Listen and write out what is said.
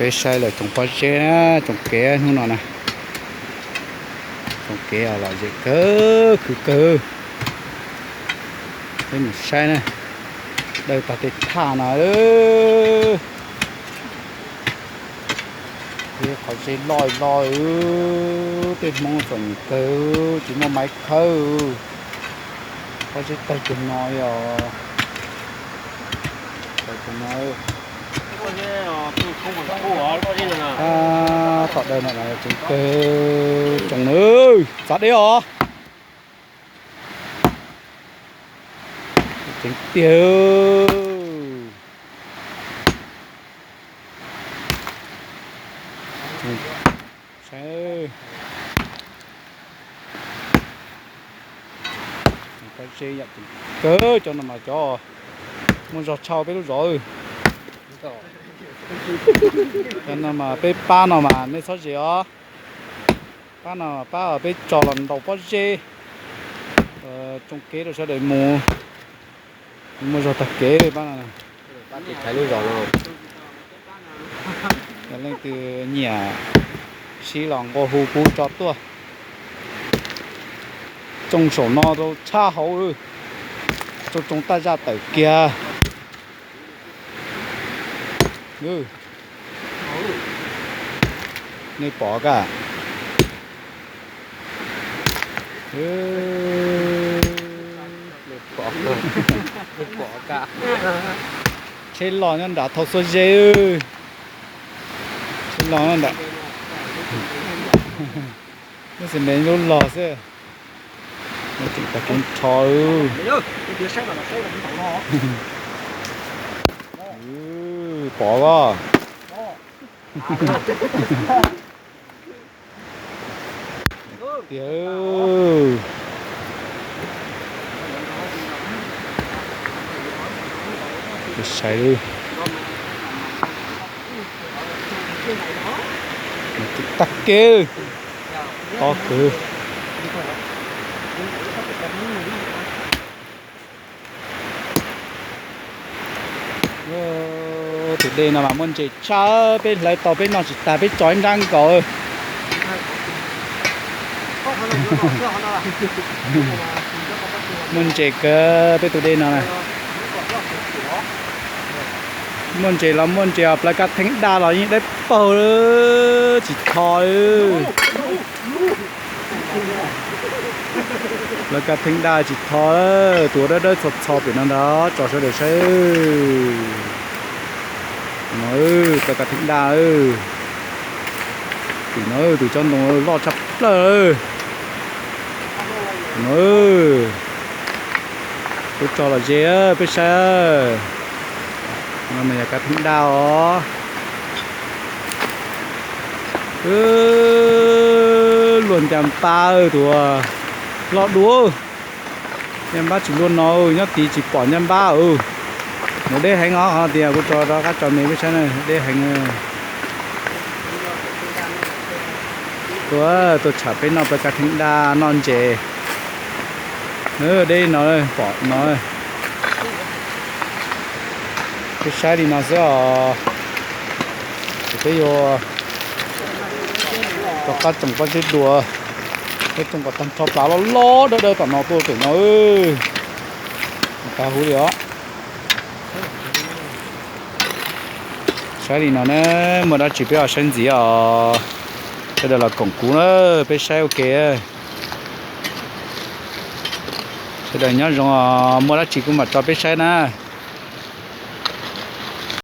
Peb saib lawm tsoom pob zeb na, tsoom kev hnub no na. Tsoom kev lom zem kawg khwv kawg. Peb mus saib na, daws tag tej thaj no. Qhov zeb loj loj, tej Hmoob txom nyem kawg, tsis muaj maiv khawb. Pob zeb tawg kiag no os. Tawg kiag no. Tom daws no tseem kawg tsoom na, txav deb os. Tseem tiag. Pob zeb yam tseem kawg, cov no mas cov muaj zog tshaj peb lub zos. Cov no mas peb pab no mas nej txhob zes os. Pab no pab peb tso los ntaus pob zeb, tsoo kev rau sawv daws mus, muaj zog tag kev pab no. Yog leej twg nyiam sib los nqua hu kuv tso tuaj. Tsoo saum no rau tshaj hauv, tsoo tsoo taj zaj tawm kiag. Nej pom ka. Tsheb los nyob nram thauj xuab zeb. Tsheb los nyob nram, lub xim nees lub log xwb. Tseem tag kev nrho. Pom os. Tiag. Sai, tag kev, tob kawg. Tus dej no mas muaj ntses tshaj, peb hlawv tau peb noj tsis tas peb tso ib nrab nkaus. Muaj ntses kawg peb tus dej no na. Muaj ntses los muaj ntses os, plawv kav theeb daj los yeej dawb paug tsis tho. Plawv kav theeb daj tsis tho, tus dawb dawb txho txho pem no ntag, tso sawv daws saib. No, plawv kav theeb daj. Tim no tus tsob ntoo loj tshaj plaws. No, peb tso los ze peb saib. No mas yog kav theeb daj os. Luag ncas npab tus loj dua. Ncas npab tsis luaj no, nyob tid tsis pom ncas npab. Mus deb heev os, qhov tias kuv tso rov qab tso me peb saib na, deb heev. Tuaj, tuaj tsham peb noj plawv kav theeb daj noj ntses. Deb no, pom no. Peb saib li no xwb os. Ces peb yuav rov qab tsoom pob zeb dua. Peb tsoom kom tag nrho plav loj loj dawb dawb tom no tuaj pem no. Tav huv li os. Saib li no na, muaj dab tsi peb ho saib ntxiv os. Sawv daws los koom kuv na, peb saib ua ke. Sawv daws nyob zoo, muaj dab tsi kuv mam tso peb saib na.